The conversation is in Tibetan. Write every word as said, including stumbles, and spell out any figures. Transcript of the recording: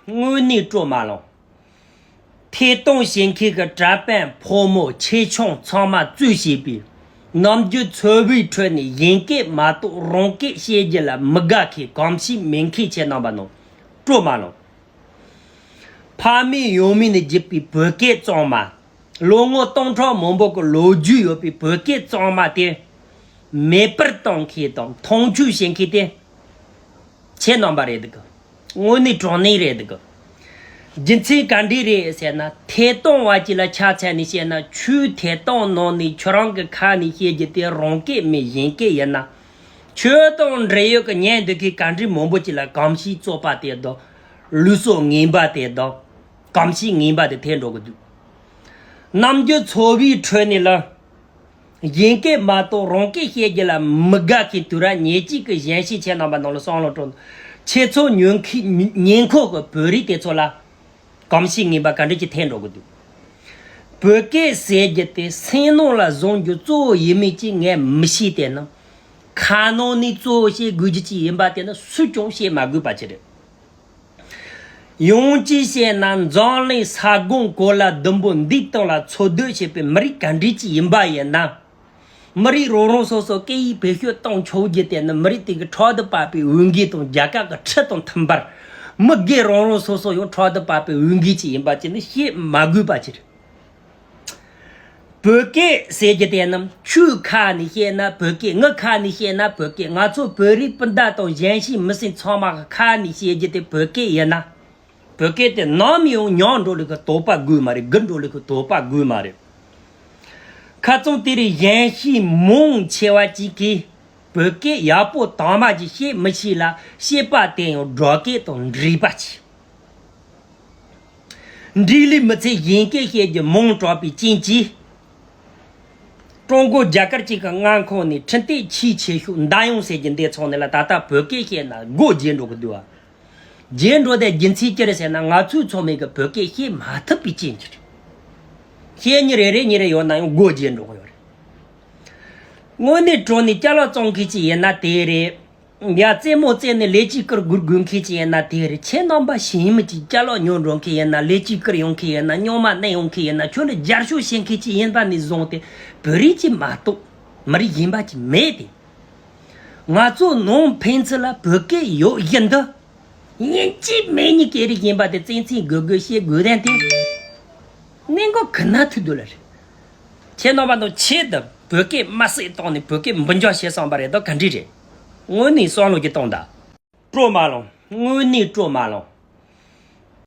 དངོས་གནས་སྤྲོ་མ་ལངས། ཐད་གཏོང་བྱེད་མཁན་གྱི་གྲྭ་པ་ཕོ་མོ་ཆེ་ཆུང་ཚང་མ་གཙོས་བྱས་པའི་ནམ་རྒྱུན་འཚོ་བའི་ཁྲོད་ནས་གཞན་སྐད་མ་གཏོགས་རང་སྐད་བཤད་རྒྱུ་ལ་མི་དགའ་མཁན་གོམས་གཤིས་མེད་མཁན་ཁྱེད་རྣམ་པ་རྣམས་སྤྲོ་མ་ལངས། ཕ་མེས་ཡང་མེས་ནས་བརྒྱུད་པའི་བོད་སྐད་གཙང་མ། ལོ་ངོ་སྟོང་ཕྲག་མང་པོ་གི་ལོ་རྒྱུས་ཡོད་པའི་བོད་སྐད་གཙང་མ་དེ་མེད་པར་གཏོང་མཁན་དང་མཐོང་ཆུང་བྱེད་མཁན་དེ་ཁྱེད་རྣམ་པ་རེད་འདུག་དངོས་གནས་དྲང་གནས་རེད་འདུག་རྒྱུ་མཚན་ག་འདྲས་རེད་ཟེར་ན། ཐད་གཏོང་བ་གཅིག་ལ་ཆ་མཚོན་ནས་བཤད་ན། ཁྱོའི་ཐད་གཏོང་ནང་ནས་ཁྱོད་རང་གི་ཁ་ནས་བཤད་རྒྱུ་དེ་རང་སྐད་མིན་གཞན་སྐད་ཡིན་ན། ཁྱོད་དང་འབྲེལ་ཡོད་ཀྱི་ཉན་འདོད་མཁན་ག་འདྲས་མང་པོ་ཅིག་ལ་གོམས་གཤིས་བཙོག་པ་དེ་དང་། ལུས་སྲོག་ངན་པ་དེ་དང་། གོམས་གཤིས་ངན་པ་དེ་ཐེབས་འགྲོ་གི་འདུག་ནམ་རྒྱུན་འཚོ་བའི་ཁྲོད་ནས་ལ། གཞན་སྐད་མ་གཏོགས་རང་སྐད་བཤད་རྒྱུ་ལ་མི་དགའ་མཁན་དུས་རབས་ཉེར་གཅིག་གི་གཞོན་སྐྱེས་ཁྱེད་རྣམ་པ་ནང་ལ་བསམ་བློ་གཏོང་། ཁྱེད་ཚོ་ཉོ་མཁན་ཉེ་འཁོར་གྱི་བོད་རིགས་དེ་ཚོ་ལ་གོམས་གཤིས་ངན་པ་ག་འདྲ་ཅིག་ཐེབས་འགྲོ་གི་འདུག་བོད་སྐད་ཟེར་རྒྱུ་དེ་སེམས་ནང་ལ་བཟུང་རྒྱུ་གཙོ་བོ་ཡིན་མིན་ཅིག་ངས་མི་ཤེས། དེ་ནི་ཁ་ནང་ནས་གཙོ་བོ་བཤད་དགོས་རྒྱུ་ཅིག་ཡིན་པ་དེ་ནི་སུས་ཀྱང་བཤད་མ་དགོས་པ་ཅིག་རེད། ཡང་ཅིག་བཤད་ན་འཛམ་གླིང་ས་སྒང་གོ་ལ་ཟླུམ་པོ་འདིའི་སྟེང་ལ་འཚོ་སྡོད་བྱེད་པའི་མི་རིགས་ག་འདྲ་ཅིག་ཡིན་པ་ཡིན་ན། མི་རིགས་རང་རང་སོ་སོ་སྐད་ཡིག་བེད་སྤྱོད་གཏོང་ཆོག་རྒྱུ་དེ་ནི་མི་རིགས་དེ་གི་ཕྲག་ཏུ་བབས་པའི་འོས་འགན་དང་རྒྱལ་ཁབ་ཀྱི་ཁྲི་དང་མཐུན་པར། མི་སྒེར་རང་རང་སོ་སོ་ཡང་ཕྲག་ཏུ་བབས་པའི་འོས་འགན་ཅིག་ཡིན་པ་ཅིག་ནི་བཤད་མ་དགོས་པ་ཅིག་རེད། བོད་སྐད་ཟེར་རྒྱུ་དེ་རྣམས་ཁྱོའི་ཁ་ནས་བཤད་ན་བོད་སྐད། ངའི་ཁ་ནས་བཤད་ན་བོད་སྐད། ང་ཚོ་བོད་རིགས་སྤུན་ཟླ་དང་གཞོན་སྐྱེས་མི་སེར་ཚང་མ་གི་ཁ་ནས་བཤད་རྒྱུ་དེ་བོད་སྐད་ཡིན་ན། བོད་སྐད་དེ་ནམ་ཡང་ཉམས་འགྲོ་ལུགས་ཀྱི་དོགས་པ་དགོས་མ་རེད། རྒུད་འགྲོ་ལུགས་ཀྱི་དོགས་པ་དགོས་མ་རེད། ཁ་རྩང་དེ་རིང་གཞོན་སྐྱེས་མང་ཆེ་བ་ཅིག་གིས་བོད་སྐད་ཡག་པོ་དྭངས་མ་ཅིག་བཤད་མི་ཤེས་ལ། བཤད་པ་དེ་ཡང་སྒྲ་སྐད་དང་འགྲེལ་པ་ཅིག་འགྲིག་ལས་མི་ཚད་གཞན་སྐད་བཤད་རྒྱུ་མང་དྲགས་པའི་རྐྱེན་གྱིས། ཀྲུང་གོ་རྒྱ་གར་གཅིག་གི་མངའ་ཁོངས་ནས་འཕྲིན་སྟེགས་ཆེས་ཆེ་ཤོས་མདའ་ཡོང་ཟེར་རྒྱུ་འདི་ཚོ་ནས་ལ་ད་ལྟ་བོད་སྐད་བཤད་ན་སྒོ་འབྱེད་འགྲོ་གི་འདུག་བ། འབྱེད་འགྲོ་དེ་རྒྱུ་མཚན་ཅི་རེད་ཟེར་ན། ང་ཚོའི་ཚོགས་མི་གི་བོད་སྐད་བཤད་མ་ཐུབ་པའི་རྐྱེན་གྱིས་རེད། བཤད་མྱི་རེ་རེ་གཉིས་རེ་ཡོད་ན་ཡང་སྒོ་འབྱེད་འགྲོ་གི་ཡོད་རེད། དངོས་གནས་དྲང་གནས་ཅ་ལག་བཙོང་མཁན་ཅིག་ཡིན་ན་དེ་རེད། ཡ་རྩེད་མོ་རྩེས་ནས་ལས་ཀྱི་སྐུར་སྒུར་དགོས་མཁན་ཅིག་ཡིན་ན་དེ་རེད། ཁྱེད་རྣམ་པ་གཞན་མི་ཅིག་ཅ་ལག་ཉོ་འགྲོ་མཁན་ཡིན་ན། ལས་ཀྱི་སྐུར་ཡོང་མཁན་ཡིན་ན། རྙིང་མ་གནས་ཡོང་མཁན་ཡིན་ན། ཁྱོད་ལ་རྒྱབ་སྐྱོར་བྱེད་མཁན་ཅིག་ཡིན་པ་ནས་བཟུང་སྟེ་བོད་རིགས་ཅིག་མ་གཏོགས་མི་རིགས་གཞན་པ་ཅིག་མེད་དེ། ང་ཚོ་ནང་ཕན་ཚུན་ལ་བོད་སྐད་ཡོད་བཞིན་དུ། ཡིན་གཅིག་མིན་གཉིས་སྐད་རིགས་གཞན་པ་དེ་བཙན་བཙན་དགོས་དགོས་བཤད་དགོས་དོན་དེ། གནད་འགག་གི་ན་ཐུག་འདུག་ལ་རེད། ཁྱེད་རྣམ་པ་དང་ཆེད་དུ་བོད་སྐད་མ་བསྲེས་བཏང་ནས་བོད་སྐད་འབུལ་འཇོག་བྱེད་བསམ་པ་རེད་དོ། ག་འདྲ་རེད། དངོས་གནས་བསམ་བློ་ཅིག་གཏོང་དང་། སྤྲོ་མ་ལངས། དངོས་གནས་སྤྲོ་མ་ལངས།